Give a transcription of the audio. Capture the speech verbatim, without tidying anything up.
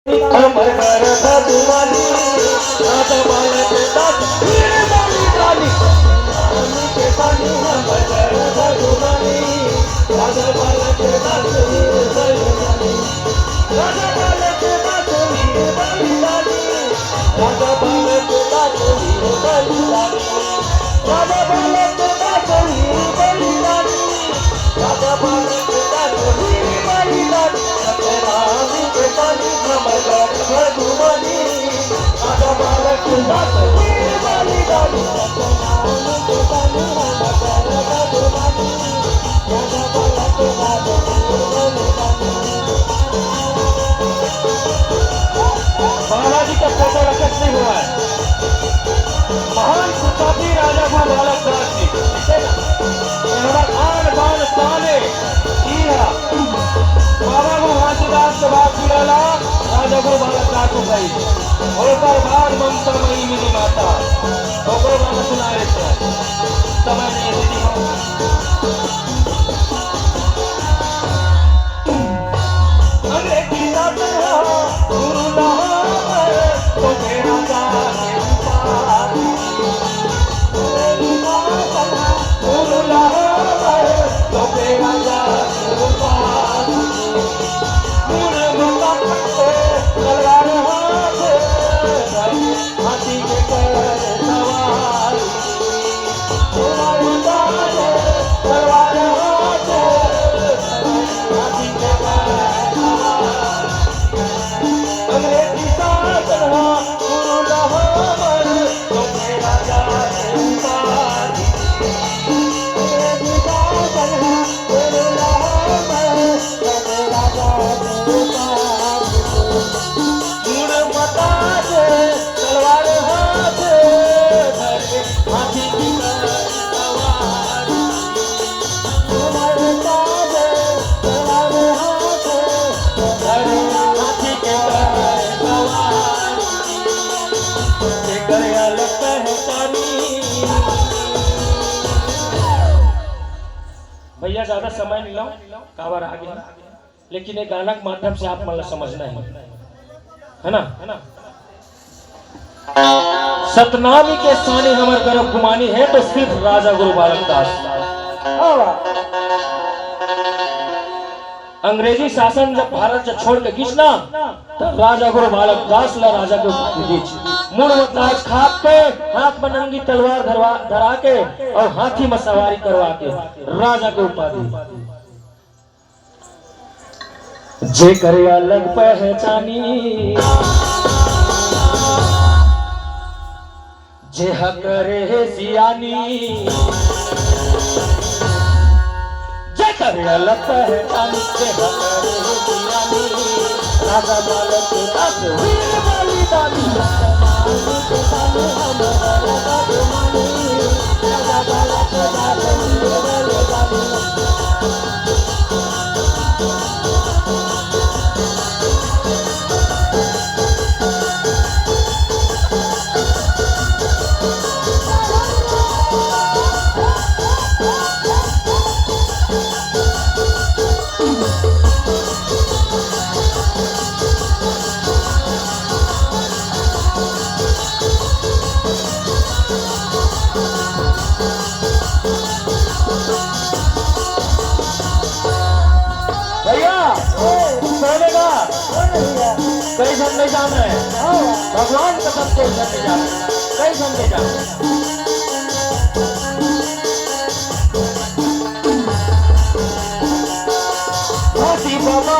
हमर घर भगवानी, राजा बालक दास वीर बलिदानी। पानी के पानी हमर घर भगवानी, राजा बालक दास वीर बलिदानी। राजा बालक दास वीर बलिदानी, राजा बालक दास वीर बलिदानी। राजा बालक दास वीर बलिदानी, राजा बालक दास वीर बलिदानी। सत्यनारायण के पानी हमर घर भगवानी, राजा बालक दास वीर बलिदानी। सत्यनारायण के पानी हमर घर भगवानी, राजा बालक दास वीर बलिदानी। बालाजी का फोटो रखे नहीं हुआ है। महान सुरतापी राजा गुरु बालक दास जी, ठीक है ना? ये हमारा आन बान शान है। जी हाँ। बाबा गुरु घासीदास के बाद जुड़ाला राजा गुरु बालक दास को कही। और ओकर बाद ममता मई मिली माता। ओकरो गाना सुना रहे थे। समय नहीं है दीदी। अंग्रेजी शासन ह गुरु लहावर, तो मेरा जाने उपाधि। अंग्रेजी शासन ह गुरु लहावर, तो मेरा जाने उपाधि। गुण मुकाबले तलवार हाथ, हाथी के कर सवारी। तलवार हाथ धरे, हाथी की सवारी। तलवार हाथ धरे, हाथी की सवारी। जेकर अलग पहचानी। भैया, ज्यादा समय नहीं लो, काबर आगे। लेकिन ये गाना के माध्यम से आप मन ला समझना है, है ना? सतनामी के सानी हमर गर्व गुमानी है तो सिर्फ राजा गुरु बालक दास। अंग्रेजी शासन जब भारत से छोड़ के गिस ना, तब राजा गुरु बालक दास ला राजा के उपाधि दीस। मुड़ मताज खाप के हाथ में नंगी तलवार धरवा धरा के और हाथी में सवारी करवा के राजा के उपाधि। जेकर अलग पहचानी, जे ह करे सियानी। जेकर अलग पहचानी, जे ह करे सियानी। राजा बालक दास वीर बलिदानी। भैया, सोने का कई झन नहीं जान रहे। भगवान कसम, कई झन नहीं जान रहे, कई झन नहीं जान रहे। हाथी बाबा